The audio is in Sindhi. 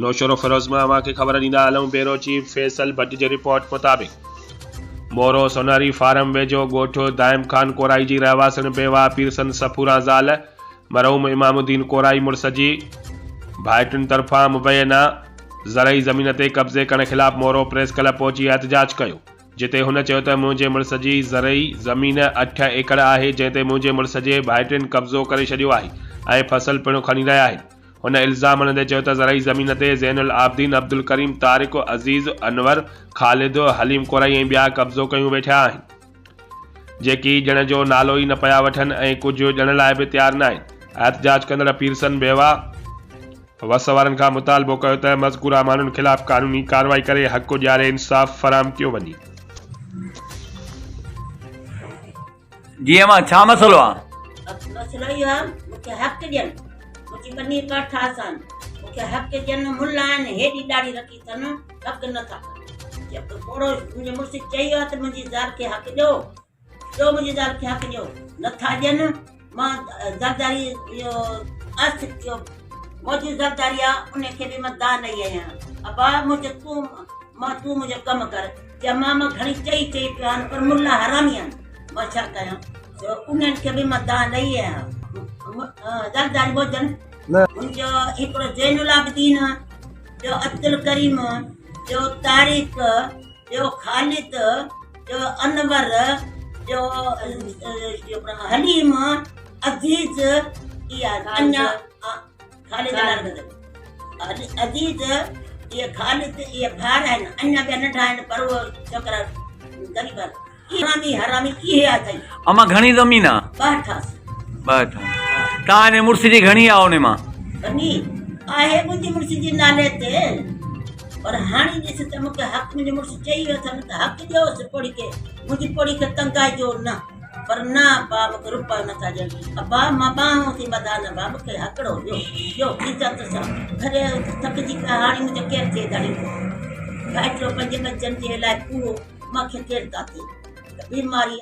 نوشهروفيروز مان اوهان کي خبر ڏيندا هلون بيورو چيف فيصل ڀٽ جي رپورٽ مطابق مورو سونهري فارم ويجهو ڳوٺ دائم خان ڪورائي جي رهواسڻ بيواهه پيرسن صفوران زال مرحوم امام الدين ڪورائي مڙس جي ڀائٽين طرفان مبينا زرعي زمين تي قبضي ڪرڻ خلاف مورو پريس ڪلب پهچي احتجاج ڪيو جتي هن چيو ته منهنجي مڙس جي زرعي زمين اٺ ايڪڙ آهي جنهن تي منهنجي مڙس جي ڀائٽين قبضو ڪري ڇڏيو آهي ۽ فصل پڻ کڻي رهيا آهن. هن الزام هڻندي چيو ته زرعي زمين تي زين العابدين، عبدالڪريم، طارق، عزيز، انور، خالد، حليم ڪورائي ۽ ٻيا قبضو ڪيون ويٺا آهن، جيڪي ڏيڻ جو نالو ئي نه پيا وٺن ۽ ڪجهه ڏيڻ لاء به تيار ناهن. احتجاج ڪندڙ پيرسن بيوا وس وارن کان مطالبو ڪيو ته مذڪوره ماڻهن خلاف قانوني ڪارروائي ڪري حق ڏياري انصاف فراهم ڪيو وڃي. جي امان ڇا مسئلو آ؟ مسئلو اهو آ مون کي حق ڏين منهنجي ٻني ڪاٺا سان مون کي حق ڏين ملا آهن هيڏي ڏاڙهي رکي اٿن حق نٿا ڪن پوڙهو منهنجي مڙس چئي ويو آ ته منهنجي زال کي حق ڏيو ڏيو منهنجي زال کي حق ڏيو نٿا ڏين مان زرداري اهو آصف جو موجود زرداري آ ان کي به مان دانهن ڏئي آيان ابا منهنجو تون مان تون منهنجو ڪم ڪر چي مان مان گهڻي چئي چئي پيو آهن پر ملا حرامي آهن مان ڇا ڪيان سو انهن کي به مان دانهن ڏئي آيان زرداري موجن منهنجو هڪڙو زين العابدين ٻيو عبدالڪريم ٻيو طارق ٻيو خالد ٻيو انور ٻيو حليم عزيز اها اڃا خالد عزيز اهي خالد اهي ڀائر آهن اڃا ٻيا ننڍا آهن پر اهي ڇوڪرا غريب آهن حرامي حرامي اهي اٿئي. امان گهڻي زمين آ؟ ٻه اٺاس. ٻه اٺاس. توهان جي مڙس جي گهڻي آ ان مان؟ گهڻي آهي منهنجي مڙس جي نالي تي پر هاڻي ڏس ته مونکي حق منهنجو مڙس چئي ويو اٿم ته حق ڏيوس پوڙهي کي منهنجي پوڙهي کي تنگائجو نه پر نه ابا مونکي روپيو نٿا ڏين ابا مان ٻانهون ٿي ٻڌان ابا مونکي هڪڙو ڏيو ڏيو عزت سان گهري ٿڪجي پيا هاڻي منهنجو ڪير ٿئي ڌڻي ڀائٽيو پنهنجي ٻچن جي لاء پورو مون کي ڪير ڪاٿي بيماري.